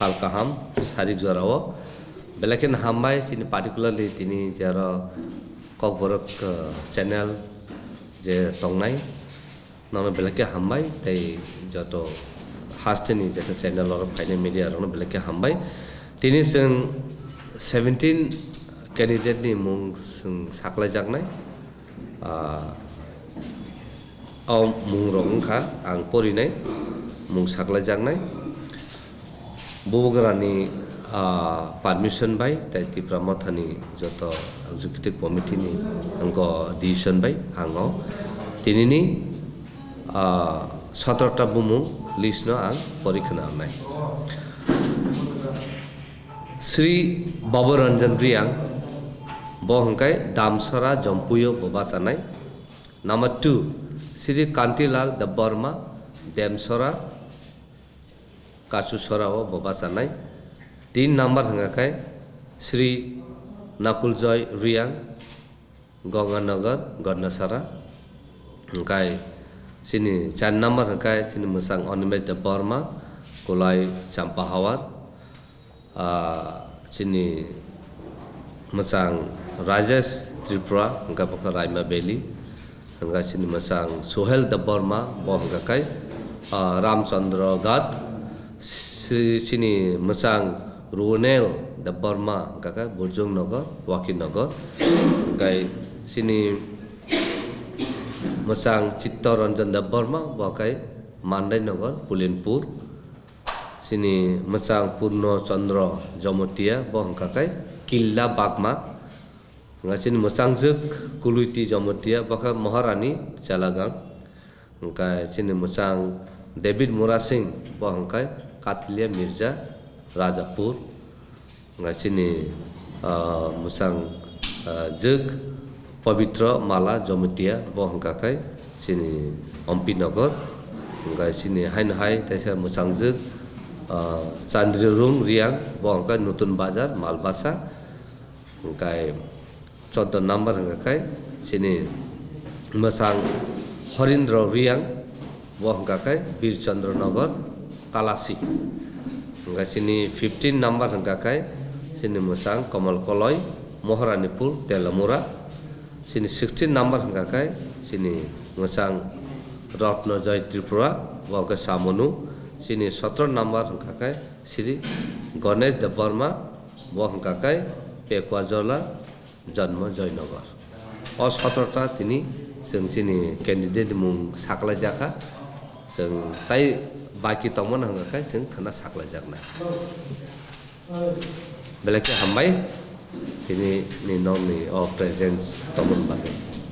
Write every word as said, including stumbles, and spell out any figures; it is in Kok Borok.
Sal kaham, sarik jorao. Belai kheno hambai, chini particularly tini jero Kokborok, uh, channel je tongnai, nono belai khe hambai, tei joto hasteni joto channel oro phainai media rokno belai khe hambai. Tini chwng seventeen candidate ni mung chwng saklaijaknai. Ah, o mung rok wngkha ang porinai, mung saklaijaknai. Bubagrani, ah, permission bai tei Tipra Mothani joto executive committee ni angko decision bai ang o tinini, ah, sotro ta bumung list no ang pori khna nai. Sri Babu Ranjan Riang, bo hwnkhe Damsora Jompuio bo bachanai. Number two, Sri Kantilal Debbarma, Demsora, Kachu Sora o bo bachanai. Tin number hwnkha khe Sri Nakuljoy Riang, Ganganagar, Gandasara. Hwnkhe chini char number hwnkhe chini mwchang Animesh Debbarma, Kulai Champahawar. Ah, chini mwchang Rajesh Tripura, hwnkhe bo khe Raima Valley, hwnkhe chini mwchang Suhel Debbarma, bo hwnkhe khe, ah, Ramchandra Ghat, si-, chini mwchang Runel Debbarma, hwnkhe khe Burjung Nagar, Waki Nagar, hwnkhe chini mwchang Chittaranjan Debbarma, bo khe Mandai Nagar, Pulinpur. Chini mwchang Purno Chandra Jomotia, bo hwnkha khe Killa Bagma. Hwnkha chini mwchangjwk Kuluiti Jomotia, bo khe Maharani Chalagang. Hwnkha chini mwchang David Murasing, bo hwnkha Kathilia Mirza Rajapur. Hwnkha chini, ah, mwchang, ah, jwk Pabitra Mala Jomotia, bo hwnkha khe chini Ompi Nagar. Hwnkha chini haino hai teisa mwchangjwk, ah, Chandri Rung Riang, bo hwnkha Nutun Bazar, Malbasa. Hwnkha choudo number hwnkha khe chini mwchang Horindra Riang, bo hwnkha khe Birchandra Nagar, Kalasi. Hwnkha chini fifteen number hwnkha khe chini mwchang Kamal Koloi, Moharanipur, Telamura. Chini sixteen number hwnkha khe chini mwchang Ratna Joy Tripura, bo hwnkha Samonu. Chini sotro number hwnkha khe Sri Ganesh Debbarma, bo hwnkha khe Pekwajola, Janma Joynagar. O sotro ta tini chwng chini candidate mung saklaijakha. Chwng tai baki tongmani hwnkha khe chwng khana saklaijaknai. Belai khe hambai tini ni nokni o presence tongmani bagwi.